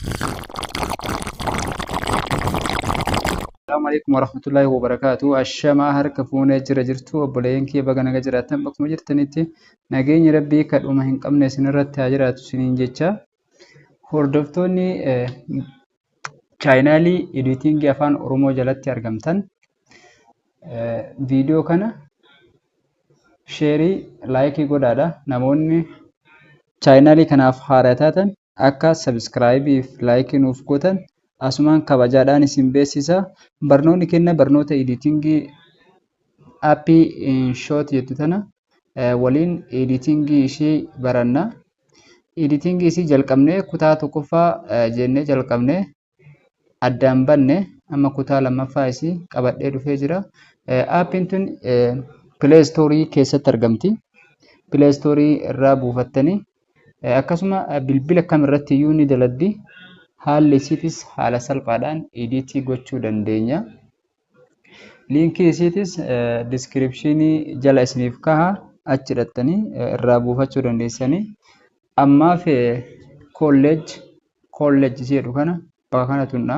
Assalamu alaikum warahmatullahi wabarakatuh. Ashamaa, harka fuunee jira jirtu? Obboleeyyan kiyya, baga naga jiraattan. Bakkuma jirtanitti nageenyi Rabbii kadhuma hin qabne isinirratti haa jiraatu isiniin jecha. Hordoftoonni chaayinaalii editing Afaan Oromoo jalatti argamtan, viidiyoo kana share, like godhaadha. Namoonni chaayinaalii kanaaf haaraa taatan akka subscribe fi like nuuf gootan asumaan kabajaadhaan isin beeksisa. Barnoonni kenna barnoota editing app InShot jettu tana waliin editing ishee baranna. Editing isii jalqabnee, kutaa tokkoffaa jennee jalqabnee addaan banne, amma kutaa lammaffaa isii qabadhee dhufee jira. Aappiin tun Play Store keessatti argamti. Play Store irraa buufattanii akkasuma bilbila kam irratti iyyuu ni daladdi. Haalli isiitis haala salphaadhaan edit gochuu dandeenya. Link isiitis description jala isiniif kaha, achi hidhattanii irraa buufachuu dandeessanii. Ammaaf collage jedhu kana bakka kana tunna.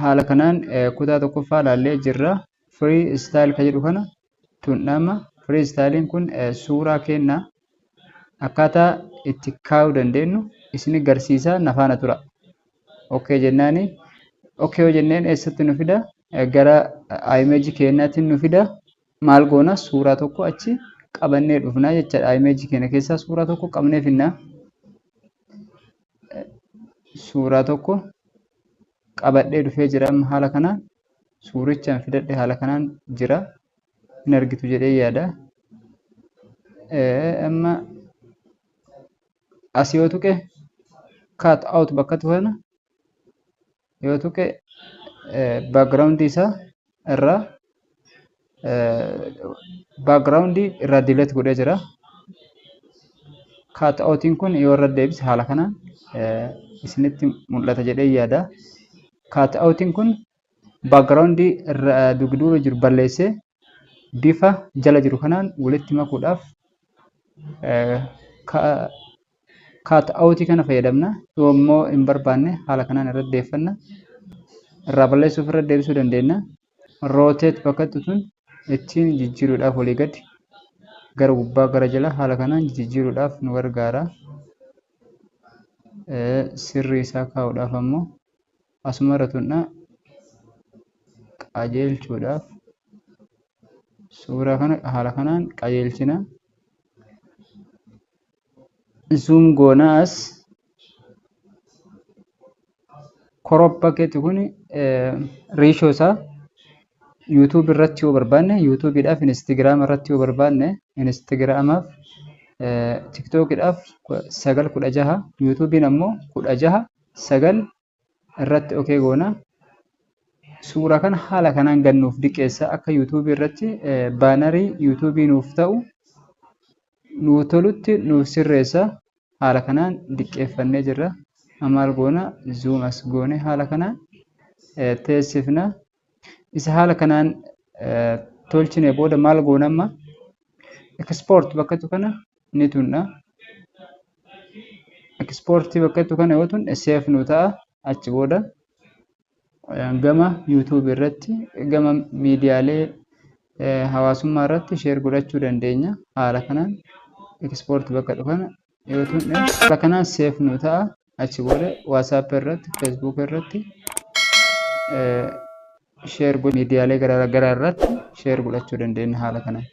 Haala kanaan kutaa tokkoffaa ilaallee jirra. Free style ka jedhu kana tunnama. Free styliin kun suuraa kenna akkaataa itti kaa'uu dandeenyu isin agarsiisa, na faana tura. Okay jennaani. Okay yoo jenneen eessatti nu fida? Gara image keenyaatiin nu fida. Maal goona? Suuraa tokko achi qabannee dhufna jechaadha. Image keenya keessaa suuraa tokko qabnee finna. Suuraa tokko qabadhee dhufee jira. Amma haala kanaan suurichaan fidadhe, haala kanaan jira. Hin argitu jedhee yaada. Amma as yoo tuqe, cut out bakka kana yoo tuqe, background isaa irraa background irraa delete godhee jira. Cut outiin kun yoo irra deebise haala kanaan isinitti mul'ata jedhee yaada. Cut outiin kun background irra dugduuba jiru balleessee bifa jala jiru kanaan walitti makuudhaaf cut out kana fayyadamna. Yoo immoo hin barbaanne haala kanaan irra deeffanna. Irraa balleessuuf irra deebisuu dandeenya. Rotate bakka tun ittiin jijjiiruudhaaf, olii gadi, gara gubbaa, gara jala haala kanaan jijjiiruudhaaf nu gargaara. Sirrii isaa kaa'uudhaaf ammoo asuma irra tuqna, qajeelchuudhaaf suuraa kana haala kanaan qajeelchina. Zoom goonaa, as crop bakkeetti kun ratio isaa YouTube irratti yoo barbaanne YouTubeiidhaaf, Instagram irratti yoo barbaanne Instagramaaf, TikTokiidhaaf 9:16, YouTubeiin ammoo 16:9 irratti okay goona. Suura kana haala kanaan gad nuuf diqqeessa, akka YouTube irratti banner YouTube nuuf ta'u nuu tolutti nuuf sirreessa. Haala kanaan diqqeeffannee jirra. Maal goona? Zoom as goone haala kanaan teessifna. Isa haala kanaan tolchine booda maal goona amma? Export bakka kana ni tunna. Export bakka kana yoo tunne save nu ta'a. Achi booda gama YouTube irratti, gama miidiyaalee hawaasummaa irratti share godhachuu dandeenya. Haala kanaan export bakka kana yoo tunne haala kanaan save nu ta'a. Achi booda WhatsApp irratti, Facebook irratti share, miidiyaalee garaa garaa irratti share godhachuu dandeenya haala kanaan.